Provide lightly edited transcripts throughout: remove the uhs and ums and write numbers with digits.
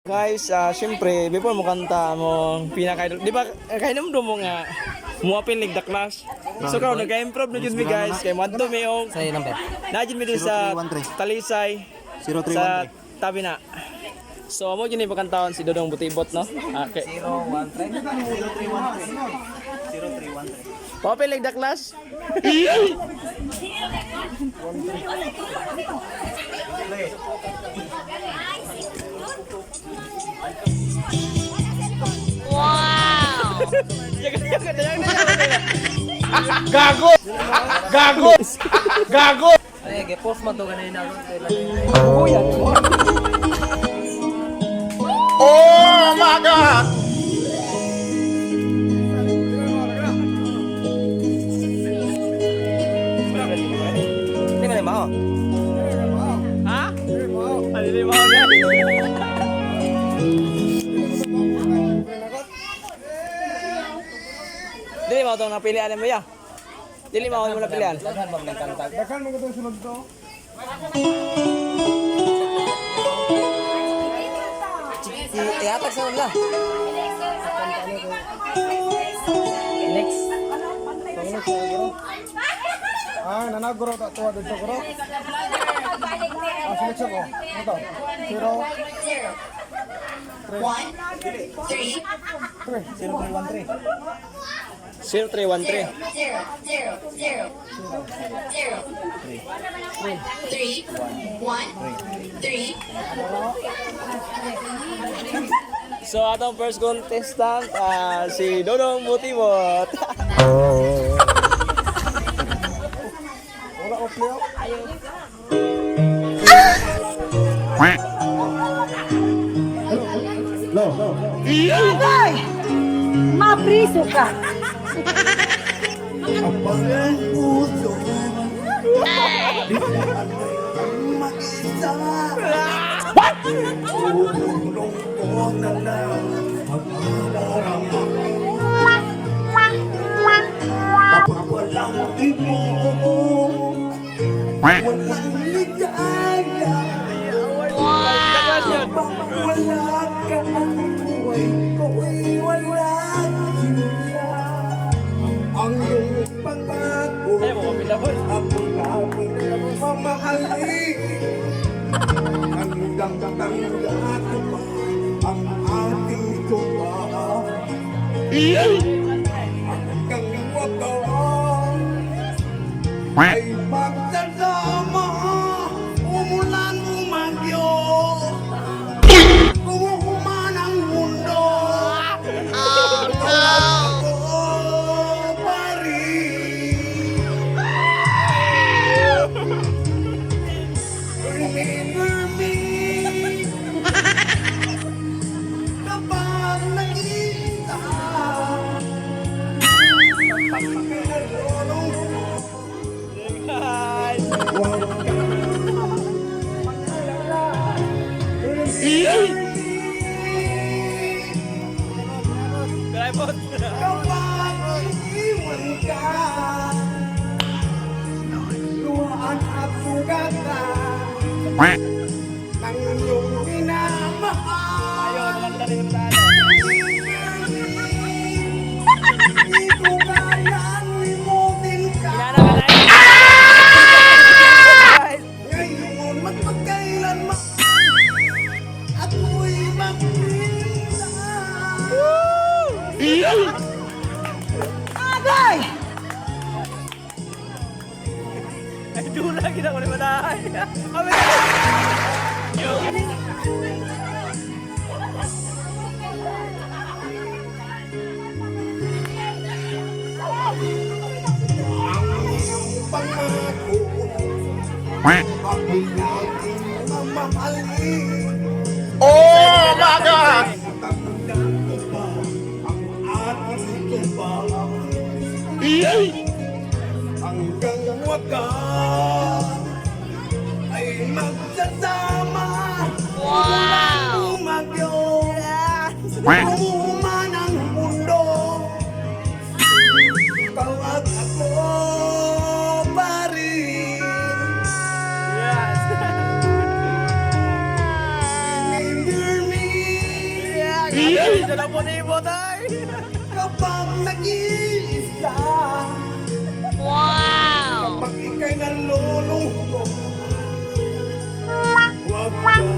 Guys, syempre, before mo kanta mo pinaka, di ba kainom mo nga muapil nig The Clash. So karon nag-improve na jud mi, guys, kay moadto mi og Sa number. na jud mi diri sa 0313. Talisay 0313. sa tabi na. So mo jud ni pakantaon si Dodong Butibot, no? Okay. 013 0313. 0313. Muapil nig The Clash. Wow! Gago! Gago! Gago! Ay, ge-post man to ganina ako. Oh my God! Hindi man mao. Ha? Ano di mo? Dili mo itong napilian mo ya. Dili mo mo napilian. Daghan ba man kanta? Ihatag sa ula. Next. Ah, nanaguro ta tuwa dito guro. Ah, selection ko. Ano to? Zero, 1, 3, 0313. 0, 0, 0, 0, 3, 1, 3. So atong first contestant, si Dodong Butibot. Wala ko play off. Mapriso ka. Ang iyong pangako Ay, mo kapila ko. ako laging mamahalin. Hanggang tanda ko pa ang ating tuwa. Hanggang wakas ay magsasama. Umulan, umagyo, kumuhuman ang mundo. Oh, no! Ako pa rin. Remember me kapag nag-iisa. Guys. Huwag kang mag-alala. Remember me Tripod. kapag iniwan ka. Luhaan at sugatan ng iyong minamahal. Ayaw, kumanta rin sa ano. Hindi ko kayang limutin ka. Inana ka na. Guys. Ngayon magpagkailanman ako'y magpinta. Agay! Ay, dula, kita ko ni Manahay. Kami na. Ang pangako ako'y laging mamahalin. Oh my God! Tanda ko pa ang ating tumba. Hanggang wakas ay magsasama. Wow! Umagyo, kumuhuman ang mundo. Ikaw at ako pa rin. Yes. Remember me. Ito na po ni Ibotay! Kapag nag-iisa. Wow! Kapag ika'y nalulungkot, huwag kang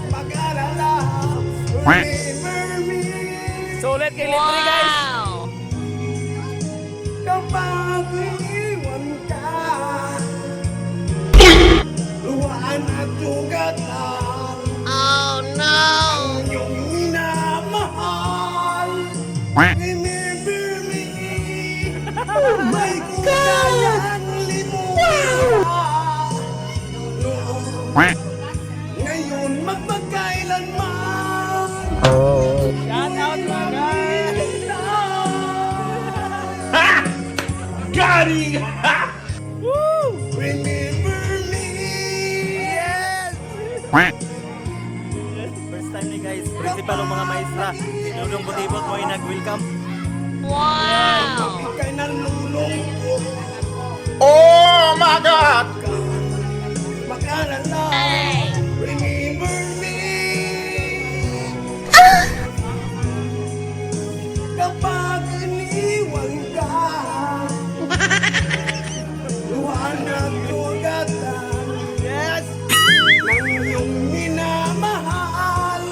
mag-alala. Remember me. Sulit kay libre, guys! Kapag iniwan ka, luhaan at sugatan. Oh no! Ang iyong minamahal. Remember me. Oh my God! Limutan. Ngayon magpagkailanman. Shout out mga guys! Got him! Remember me. Yes! First time ni guys, principal ng mga maestra. Si Dudong Butibot mo yung nag-welcome. Ika'y nalulungkot. Oh my God! Mag-alala. Remember me. Kapag iniwan ka, luhaan at sugatan. Yes! Ng iyong minamahal.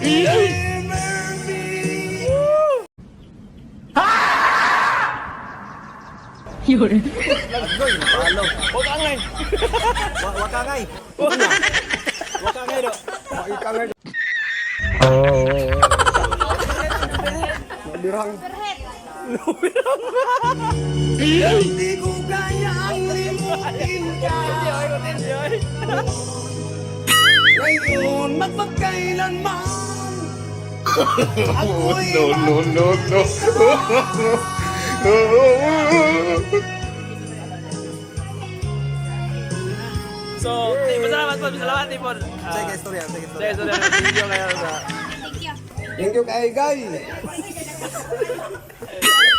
Remember me. Huwag angay! Wakangay! Huwag angay do! Hindi ko kaya ang limutin ka. Ngayon, magpagkailanman. Ako'y No, no, no, no. So, pasalamat po, pasalamat po. Sige, istorya, sige, istorya. Sige, sorry. Video kayo sa... Thank you kay Guy.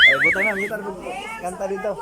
Ay, buta na, gitar kanta dito.